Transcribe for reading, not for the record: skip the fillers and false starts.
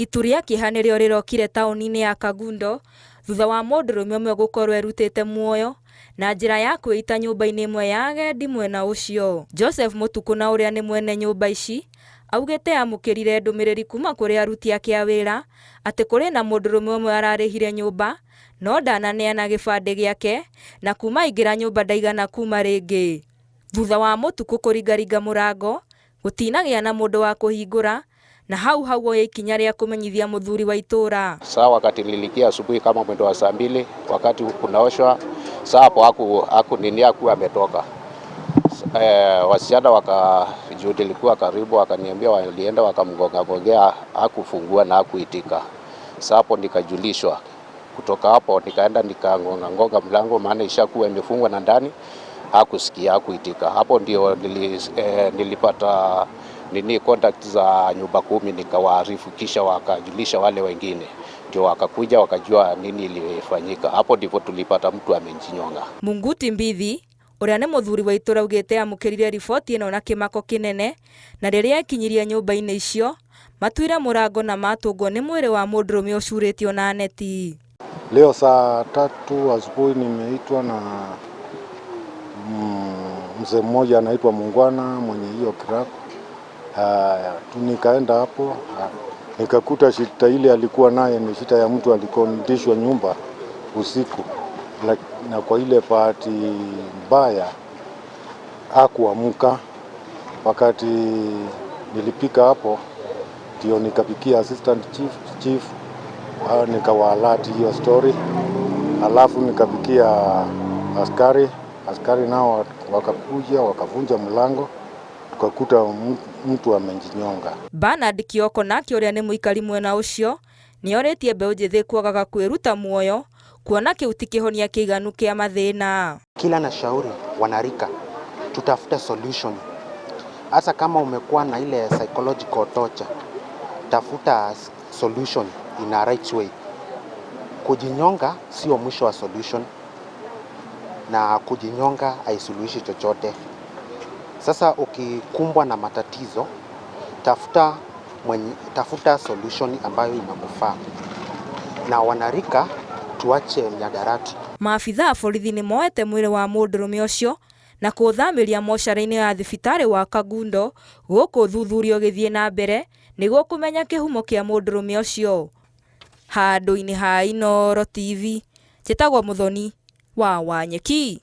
Itu rĩa kĩeha nĩrĩo rĩrokire taũni-inĩ ya Kangundo thutha wa mũndũrũme ũmwe gũkorwo erutĩte muoyo na njĩra ya kwĩita nyũmba-inĩ ĩmwe ya agendi mwena ũcio. Joseph Mũtukũ na ũrĩa nĩ mwene nyũmba ici augĩte amũkĩrire ndũmĩrĩri kuma kũrĩ aruti ake a wĩra atĩ kũrĩ na mũndũrũme ũmwe ararĩhire nyũmba no ndananeana gĩbandĩ gĩake na kuma aingĩra nyũmba ndaigana kuma rĩngĩ. Thutha wa Mũtukũ kũringaringa mũrango gũtinagĩa na mũndũ wa kũhingũra na hau hau oya ikinya rĩa kũmenyithia mũthuri wa itũra. Saa wakati nilikia asubuhi kama mwendo wa saa 2, wakati kunaoshwa, saa hapo aku nini aku ametoka. Wasichana waka juu nilikuwa karibu, wakaniambia walienda wakamgonga gongea, hakufungua na hakuitika. Saa hapo nikajulishwa. Kutoka hapo nikaenda nikagonga gonga mlango, maana ishakuwa imefungwa na ndani, hakusikia, hakuitika. Hapo ndio nilipata nini contact za nyumba kumi, nikawaarifu, kisha wakajulisha wale wengine, ndio wakakuja wakajua nini ilifanyika. Hapo ndipo tulipata mtu amejinyonga. Munguti Mbithi ũrĩa nĩ mũthuri wa itũra augĩte amũkĩrire riboti ĩno na kĩmako kĩnene na rĩrĩa ekinyirie nyũmba-inĩ icio matuire mũrango na matũngwo nĩ mwĩrĩ wa mũndũrũme ũcurĩtio na neti. Leo saa 3 asubuhi nimeitwa na mzee mmoja anaitwa Mungwana mwenye hiyo club. Haya, nikaenda hapo nikakuta shida ile alikuwa naye ni shida ya mtu alikodishwa nyumba usiku, na kwa ile bahati mbaya hakuamka. Wakati nilipika hapo ndio nikapikia assistant chief, nikawaalert hiyo story, alafu nikapikia askari. Askari nao wakakuja wakavunja mlango, tukakuta mtu amejinyonga. Bernard Kioko nake ũrĩa nĩ mũikari mwena ũcio nĩorĩtie mbeũ njĩthĩ kwagaga kwĩruta muoyo kuona kĩu ti kĩhonia kĩiganu kĩa mathĩna. Kila nashauri wanarika tutafute solution, hasa kama umekuwa na ile psychological torture, tafuta solution in a right way. Kujinyonga sio mwisho wa solution, na kujinyonga haisuluhishi chochote. Sasa ukikumbwa na matatizo, tafuta solution ambayo inakufaa. Na wanarika tuache mihadarati. Maabitha a borithi nĩ moete mwĩrĩ wa mũndũrũme ũcio na kũũthamĩria mocarĩ-inĩ ya thibitarĩ wa Kangundo gũkũ ũthuthuria ũgĩthiĩ na mbere nĩguo kũmenya kĩhumo kĩa mũndũrũme ũcio. Handũ-inĩ ha Inooro TV, njĩtagwo Mũthoni wa Wanyeki.